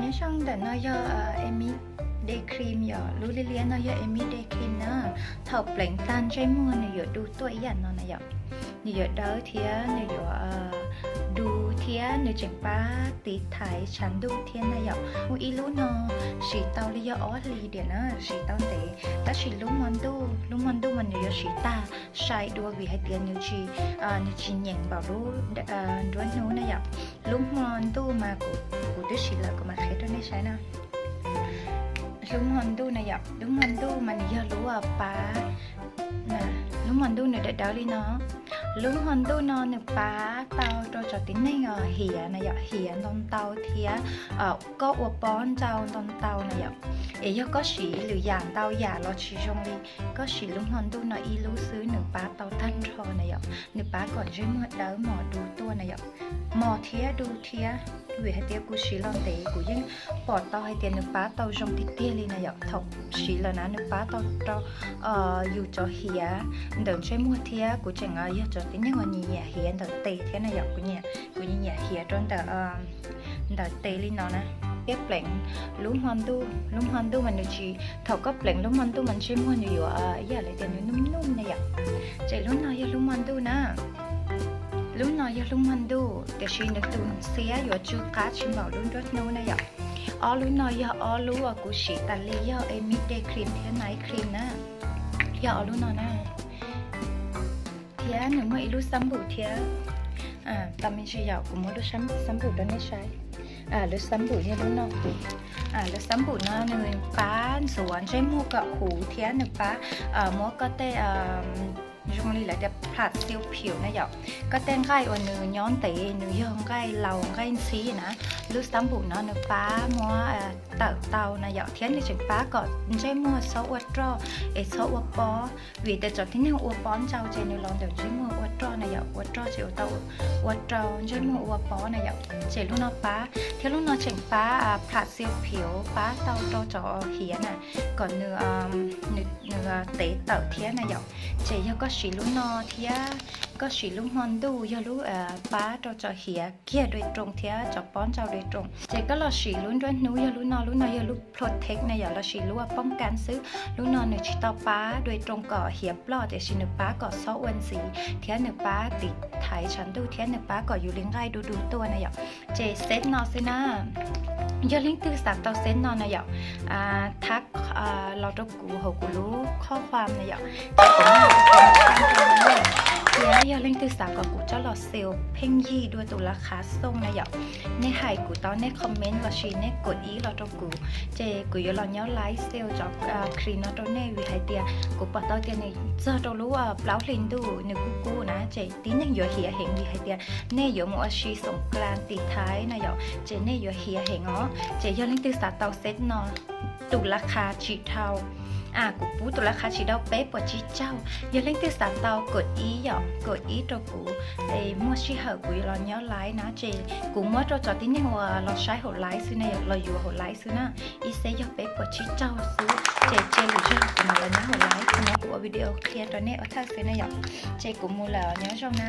Nyob zoo, ntawm no yog Amy Day Cream yom, lub liab liab no yog Amy Day Cream na. Thaum pleev tag ntsej muag nws yuav du tuaj ib yam no na yom. Nws yuav dawb thiab nws yuav du thiab nws tseem pab tiv thaiv tshav ntuj thiab na yom. Muaj ib lub no siv tau li yog ob hlis diam na, siv tau ntev. Tab sis lub hmo ntuj, lub hmo ntuj mas nws yuav siv tag sai dua vim hais tias nws tsis, nws tsis nyeem npaum lub nruab hnub na yom. Lub hmo ntuj mas kuv twb siv lawm, kuv mam qhia rau nej saib na. Lub hmo ntuj na yom, lub hmo ntuj mas nws yog lub pab, lub hmo ntuj nws dawb dawb li no. Lub hmo ntuj no nws pab tau rau cov tib neeg hiav na yom, hiav ntau ntau thiab koj ua pob ntsau ntau ntau na yom. Es yog koj siv lwm yam ntau yam los tsis zoo li, koj siv lub hmo ntuj no ib lub xwb nws pab tau tag nrho na yom. Nws pab kom ntsej muag dawb mos du tuaj na yom, mos thiab du thiab. Vim hais tias kuv siv los ntev kuv yeej pom tau hais tias nws pab tau zoo tiag tiag li na yom. Thaum siv lawm na nws pab tau rau yus cov hiav ntawm ntsej muag thiab kuv tseem yog cov tib neeg uas nyiam nyiam hiav ntawm tes thiab na yom. Kuv nyiam, kuv nyiam nyiam hiav rau ntawm ntawm tes li no na. Thiab pleev lub hmo ntuj, lub hmo ntuj mas nws tsis, thaum koj pleev lub hmo ntuj mas ntsej muag nws yuav ib yam li tias nws nuj nuj na yom. Ces lub no yog lub hmo ntuj na. Lub no yog lub hmo ntuj tiam sis nws tus ntxhiab yuav tsw qab tsis npaum lub nruab hnub na yom. Ob lub no yog ob lub uas kuv siv tas li, yog Amy Day Cream thiab Night Cream na. Yog ob lub no na. Thiab nws muaj ib lub xab npum thiab. Tau me ntsis yom, kuv muab lub xab npum rau nej saib. Lub xab npum yog lub no. Lub xab npum no nws pab ntxuav ntsej muag kom huv thiab nws pab muab koj tej, zoo li lawv tias plat siu phiu na yom, koj tej nqaij uas nws nyob ntev nws yog nqaij laus nqaij ntxhib na. Lub xab npum no nws pab muab tawm tau na yom, thiab nws tseem pab kom ntsej muag txhob ua roj es txhob ua pob. Vim tias cov tib neeg ua pob ntsau ces nws los ntawm ntsej muag ua roj na yom, ua roj ces ua tau, ua rau ntsej muag ua pob na yom. Ces lub no pab, thiab lub no tseem pab plat siu phiu, pab tau rau cov hiav na, kom nws, nws tev tawm thiab na yom. Ces yog koj siv lub no thiab koj siv lub hmo ntuj yog lub pab rau cov hiav kiag dua rooj thiab cov pob ntsau dua rooj. Ces koj los siv lub nruab hnub yog lub no, lub no yog lub protect na yom, los sis lub ua poob kas xwb. Lub no nws tsis tau pab dua rooj kom hiav ploj, tiam sis nws pab kom txhob ua ntxiv thiab nws pab tiv thaiv tshav ntuj thiab nws pab kom yus li nqaij du du tuaj na yom. Ces set no xwb na. Yog leej twg xav tau set no na yom, thab los rau kuv hauv kuv lub khob khuam na yom. Ces kuv thiab yog leej twg xav kom kuv coj los sale pheej yig dua tus laj khav xoo na yom, nej hais kuv tau, nej comment los sis nej kos ib los rau kuv, ces kuv yuav los nyob live sale cov cream no rau nej. Vim hais tias kuv pom tau tias nws txog rau lub plaub hlis ntuj nws kuj kub na, ces tib neeg yuav hiav heev vim hais tias nej yuav mus ua si xoom klas tiv thaiv na yom, ces nej yuav hiav heev os. Ces yog leej twg xav tau set no, tus laj khav tsis dhau, kuv pub tus laj khav tsis dhau peb puas tsib caug. Yog leej twg xav tau kos ib yom, kos ib rau kuv, muaj sij hawm kuv yuav los nyob live na, ces kuv muab rau cov tib neeg uas los saib hauv live xwb na yom, los yuav hauv live xwb na. Ib set yog peb puas tsib caug xwb, ces cia lwm zaug kuv mam los nyob hauv live, kuv mam ua video qhia rau nej ua thawj xwb na yom. Ces kuv mus lawm, nyob zoo na.